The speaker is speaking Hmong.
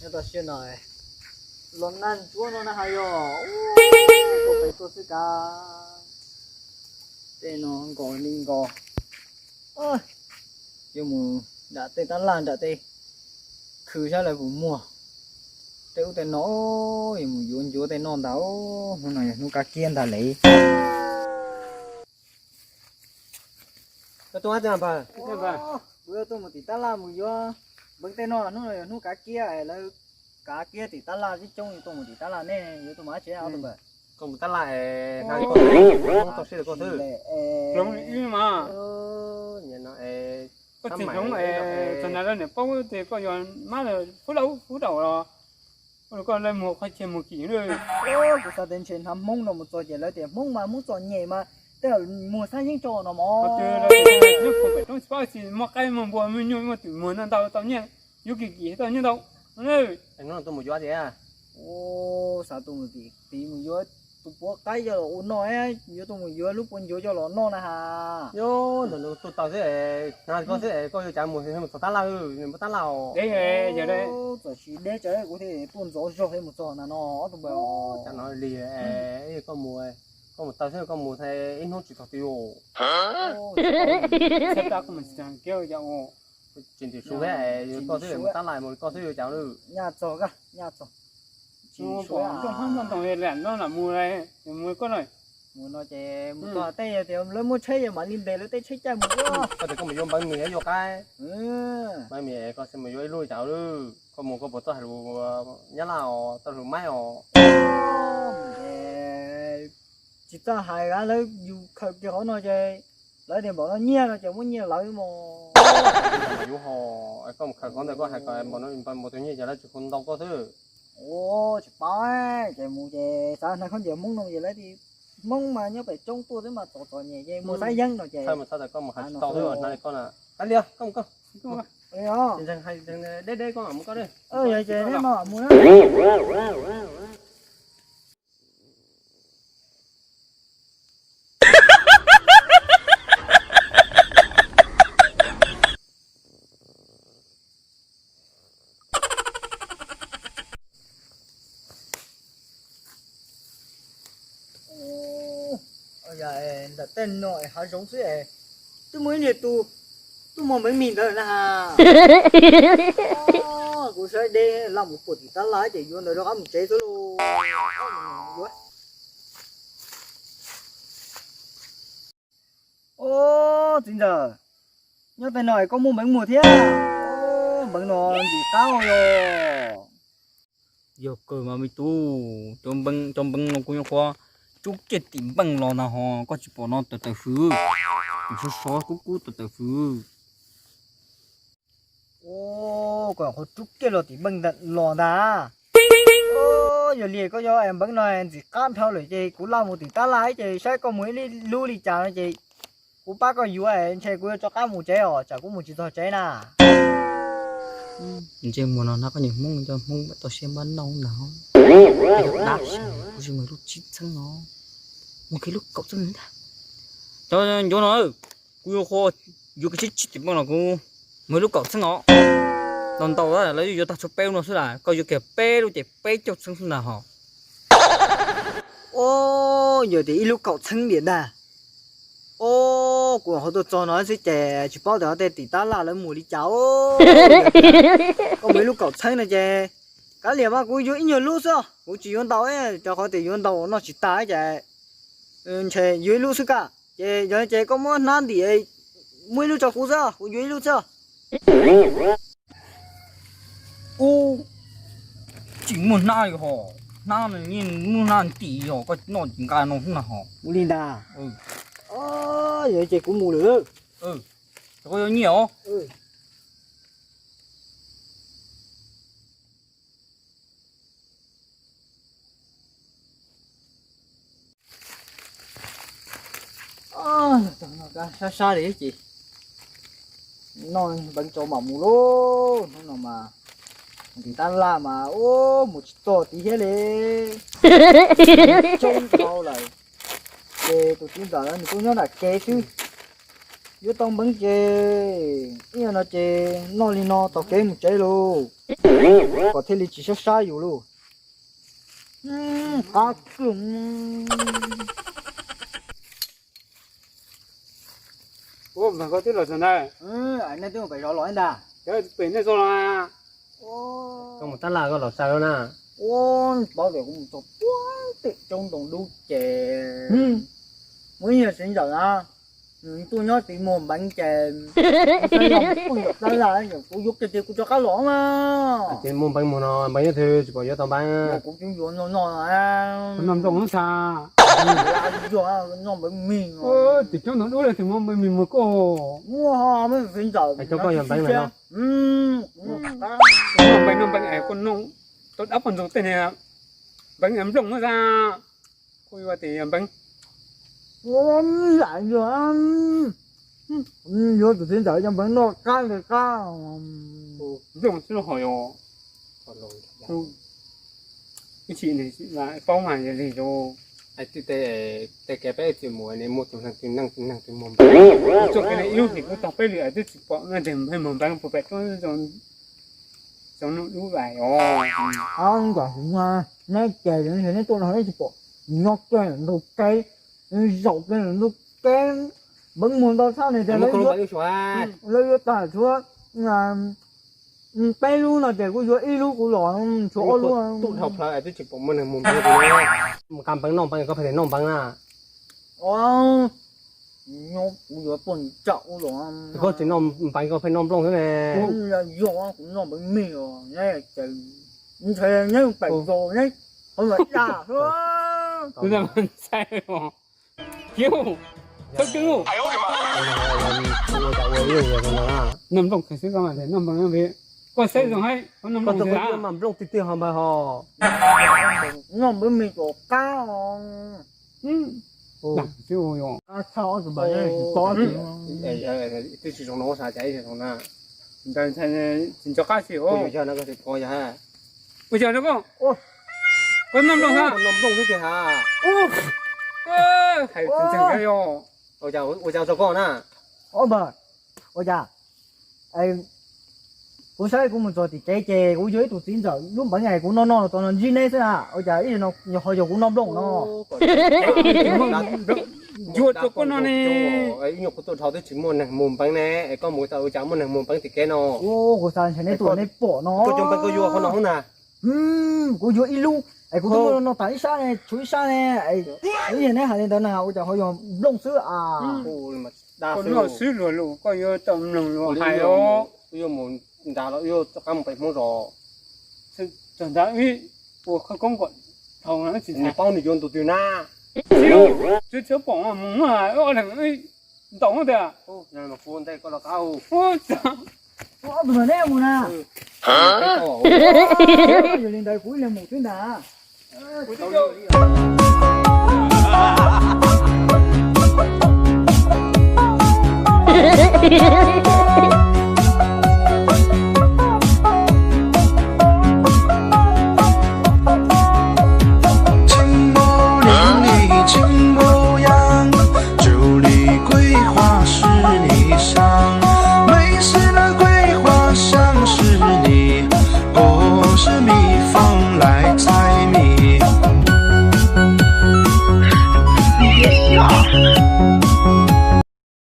Tam sim no los nag ntsuab no na has yog, tuaj pem tuaj xwb kav. Tej no nkaus li nkaus, yuav mus nram tej tab laj nram tej khw saib lawv puas muag tej ub tej no, yuav mus yuav ncuav tej noj ntag. Hnub no yog hnub kav kiab ntag li. Kuv yuav tuaj mus tim tab laj mus yuav npeev tej no, hnub no yog hnub kav kiab, lawv kav kiab tim tab laj, tib coob yuav tuaj mus tim tab laj, nej yuav tuaj mus dab tsi? Koj mus tab laj, koj xwb. Koj tsis hloov, txog ntawd niam paub tias koj yog mab lawm, hub daum los koj lawv muag qhov chaw muag kim. Kuv xav tias ntshe hnav Hmoob no mus txog ces lawv tias Hmoob mas Hmoob txom nyem mas tej zaum muag xab yeeb tso no mog. Muaj qaib muaj npua muaj nyuj muaj twm muag ntau ntau tau nyiaj, yuav kim kim tau nyiaj ntau. Hnub no tuaj mus yuav tias, xav tuaj mus tim tiv mus yuav tus puav qaib coj los ua noj, yuav tuaj mus yuav lub puav ncuav coj los noj na has. Yog ntawm nws tuaj tau xwb, hnav koj xwb, koj yuav cas mus txog tab laj, mus tab laj os. Txawm sis deb tsawv kuv thiaj tuaj ntxov zog thiab mus txog ntawm no ob tug npawg. Cas no li, koj mus, koj mus tau xwb, koj mus thaum ib hnub tsis txog twg os. Tsis ntim su thiab, koj xwb mus tab laj mus koj xwb yuav cas lawm. Nyaj txog, nyaj txog. Mus no ces mus txog tej yog tias lawv muab tsheb ces mam li ntes lawv tej tsheb caij mus. Koj tias koj mus yuav npeev mis yuav qaib, npeev mis koj xwb mus yuav ib lub cas lawm. Koj mus koj puas txawj hais lus Nyab Laj os, txawj hais lus Maib os? Tsis txawj hais, lawv yus khaws kiag qhov no ces lawv tias npaum no nyiaj no ces muab nyiaj lawv mos. Yuav ho, koj mus khaws qhov ntawd koj hais kom npaum no npaum tus nyiaj ces lawv tsis hu ntau koj xwb. Tsis paub, ces mus ces xav hnav khaub ncaws Hmoob no ces lawv tias Hmoob mas nyob pem roob tuaj xwb mas txom txom nyem ces muag xab yeeb no ces. Txhawj mas txhawj tas koj mus hais tsis tau xwb, hnav li koj na. Kav liam, koj mus koj. Deb deb koj mam mus koj. Yog ces neb mam mus na. Ntawm tej no es hav zoov xwb es twb muaj ib niag tus twb muaj npeev mis ntawd na has. Kuv saib deb laj mus puag tim tab laj ces yuav ntawd rov qab mus tsev xwb lauj. Os, txiv ntxawm, nyob tej no es koj muaj npeev muag thiab? Npeev no ntxim qab yog. Yog kawg mas me tub, cov npeev no kuv nyuam qhuav rub kiag tim npeej los ntag hos, koj tsis pom no tawm tawm hws, sov sov kub kub tawm tawm hws. Koj nyuam qhuav rub kiag los tim npeej los ntag. Yog li koj yog npeev no ntxim qab dhau lawm ces kuv laj mus tim tab laj ces saib koj mus ib lub li cas no ces kuv pab koj yuav, ntshe kuv yuav rov qab mus tsev os, tsam kuv mus tsis txog tsev na. Ntsej muag no hnab koj niag Hmoob, cov Hmoob mam tau siab npab noj ntag. Dab tsi, kuv tsis muag lub tsib txheeb no, muag kiag lub kaum txheeb ntag. Cov ncuav no, kuv yuav qhuav yuav kiag tsib tsib tim npeej no kuv muag lub kaum txheeb os. Ntau ntau lawv yuav tag tshuav peb lub no xwb las, koj yuav kiag peb lub ces peb caug txheeb xwb ntag hos. Os, yog tias ib lub kaum txheeb diam ntag. Os, kuv hauv tuaj txog no xwb ces tsis paub tias tej tim tab laj lawv mus li cas os. Koj muag ib lub kaum txheeb no ces kav liam mas kuv yuav ib nyuag lub xwb, kuv tsis yuav ntau, rau qhov tias yuav ntau noj tsis tag ces ntshe yuav ib lub xwb kaj. Ces yog ces koj muab hnab ntim, muab ib lub rau kuv xwb, kuv yuav ib lub xwb. Ub, tsis muaj hnab li hos, hnab no yeej muaj hnab ntim os, koj noj nqa no xwb na hos. Ua li ntag. Yog ces kuv mus lawm. Koj yuav nyiaj os. Sab sab li ces noj npeev tso mam mus lauj. Hnub no mas ntim tab laj mas ub mus tsis txog tid thiab li. Coob dhau lawm. Ces tus txiv ntxawm nws kuj nyob nram kev xwb. Yuav tau npeev ces ib yam no ces noj li no taug kev mus tsev lauj, kom thiaj li tsis sab sab yus lauj. Qab kawg. Ua, mas koj twb los txog ntawd. Nej twb mus pem zov los ntag. Pem nej txog los. Koj mus tab laj koj los sai lawm na. Ua, paub tias kuv mus txog puag tim coob ntoo dub ces muaj ib yam siv ntawm na, nws tuaj nyob tim muag npeev ces kuv yuav kiag tias kuv rov qab los na. Ces muaj npeev muag no npeev nyob twg tsis pom yuav tau npeev. Kuv twb yuav no no. Noj nplooj xwb. Noj npeev mis. Tim coob ntoo dub lawm twb muaj npeev mis muag koj. Muaj, muaj siv ntawm. Cov koj yog npeev lawm no. Noj npeev, noj npeev es koj noj tau dab poj ntxoog tej niag npeev nplooj xwb. Kuj yuav tias yog npeev. Lam yog, yuav tus txiv ntxawm cov npeev noj qab li qab. Nplooj xwb ho yog. Ib chim paub mas yog li zoo. Tej kev peb tsis mus ne muaj tus neeg twg neeg twg muag npeev. Txoj kev ne ib lub hlis kuj tau peb lwm es twb tsis pom neeg twg muag npeev puas pem tsoom noj dub lawm os. Neb ces neb tuaj no neb tsis pom, nyob kiag ntug kev, zaum kiag ntug kev, npeev muag ntau tshaj no ces lawv yuav tag tshuav peb lub no ces kuj yuav ib lub kuv los tshuav ob lub. Tub dhau plaws twb tsis pom muaj neeg muag npeev. Mus nqa npeev noj npeev koj pheej noj npeev na. Nyob kuv yuav poj ntsam ua los. Koj tsis noj npeev koj pheej noj nplooj xwb ne. Yog kuv noj npeev mis os, neb ces ntshe neb pem zos neb qhov mas daj xwb. Kuv ntshai os. Thawj cwj, noj nplooj kawg xwb koj mas noj npeev, koj saib zoo haib, koj noj nplooj tiag tiag ho npawg ho. Noj npeev mis kom qab os. Qab tshaj ob tug npawg ne, tsis pom. Twb tsis zoo no xav cas ib zaug no na. Ntawd tsis nco qab xwb. Ua yog no koj tsis pom yog ha. Ua yog no koj, koj noj nplooj ha. Noj nplooj xwb tiag ha. Hais tseeb tseeb yog. Ua cas tso koj na. Ob npawg, ua cas kuv saib kuv mus txog tim tsev ces kuv yuav ib tug txiv ntxawm lub npeev es kuv noj noj tau no ntsib neb xwb na, ua cas ib zaug no ho yog kuv noj nplooj no. Yuav rau koj no ne. Ib nyuag kuv tuaj dhau twb tsis muaj neeg muag npeev ne, es koj mus tau ua cas muaj neeg muag npeev tim kev no. Kuv xav ntshe neb tuaj neb pom no. Koj cov npeev koj yuav qhov no hoob na. Kuv yuav ib lub es kuv twb muaj no tas ib sab ne, tshuav ib sab ne. Ib yam neb hais li ntawd na ua cas ho yog nplooj xwb a. Koj noj xwb luag lus koj yuav tau mloog luag hais os. Yuav mus nrad los yuav rov qab mus pem Hmoob zos. Txog ntawd ib ua khawb koob kom dhau tsis paub nws yuav ntu twg na. Tsis txhob pom mus muab ob leeg ntaus tiag. Ntej koj los qab. Ob tug mas neb mus na. Yog li ntawd kuv ib leeg mus xwb ntag.